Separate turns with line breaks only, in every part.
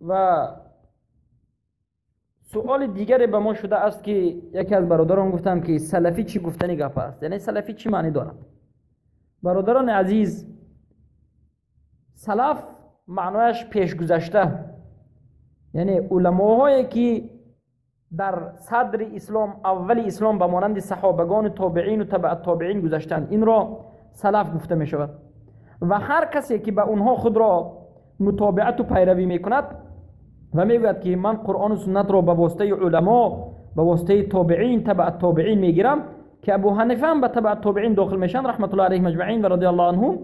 و سوال دیگر به ما شده است که یکی از برادران گفتند که سلفی چی گفتنی گپ است، یعنی سلفی چی معنی دارد. برادران عزیز، سلف معنایش پیش گذشته، یعنی علماهایی که در صدر اسلام، اول اسلام به مانند صحابگان، تابعین و تبع تابعین گذشتند، این را سلف گفته می شود. و هر کسی که به اونها خود را متابعت و پیروی می کند و میگوید که من قرآن و سنت را به واسطه علما، به واسطه تابعین، تبع تابعین میگیرم، که ابو حنیفه هم به تبع تابعین داخل میشن رحمت الله علیهم اجمعین و رضی الله عنهم،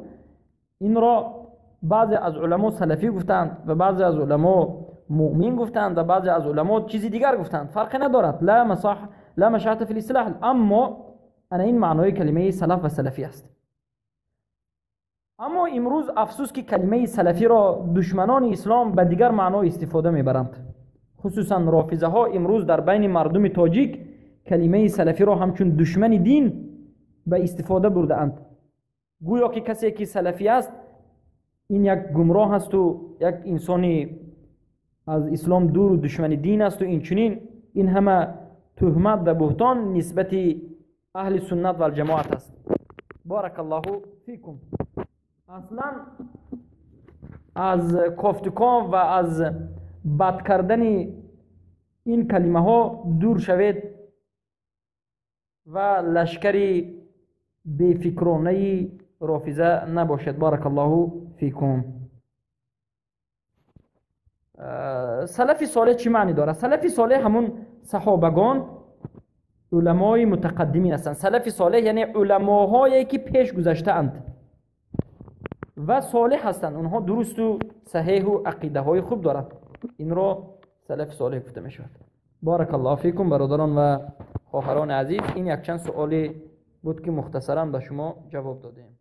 این را بعضی از علما سلفی گفتند و بعضی از علما مؤمن گفتند و بعضی از علما چیزی دیگر گفتند، فرقی ندارد، لا مصاح لا مشاحة فی الاصطلاح. اما انا این معنای کلمه سلف و سلفی است. اما امروز افسوس که کلمه سلفی را دشمنان اسلام به دیگر معنا استفاده میبرند، خصوصا رافضه ها امروز در بین مردم تاجیک کلمه سلفی را همچون دشمن دین به استفاده برده اند. گویا که کسی که سلفی است این یک گمراه است و یک انسانی از اسلام دور و دشمن دین است و این چنین. این همه تهمت و بهتان نسبت اهل سنت و الجماعت است. بارک الله فیکم. اصلا از کافتکام و از بد کردن این کلمه ها دور شوید و لشکر بیفکرانه رافضه نباشد. بارک الله فیکم. سلف صالح چی معنی داره؟ سلف صالح همون صحابگان، علمای متقدمین هستند. سلف صالح یعنی علماهایی که پیش گذشته اند و صالح هستند، اونها درست و صحیح و عقیده های خوب دارند، این را سلف صالح گفته می شود. بارک الله فیکم. برادران و خواهران عزیز، این یک چند سوالی بود که مختصرا به شما جواب دادیم.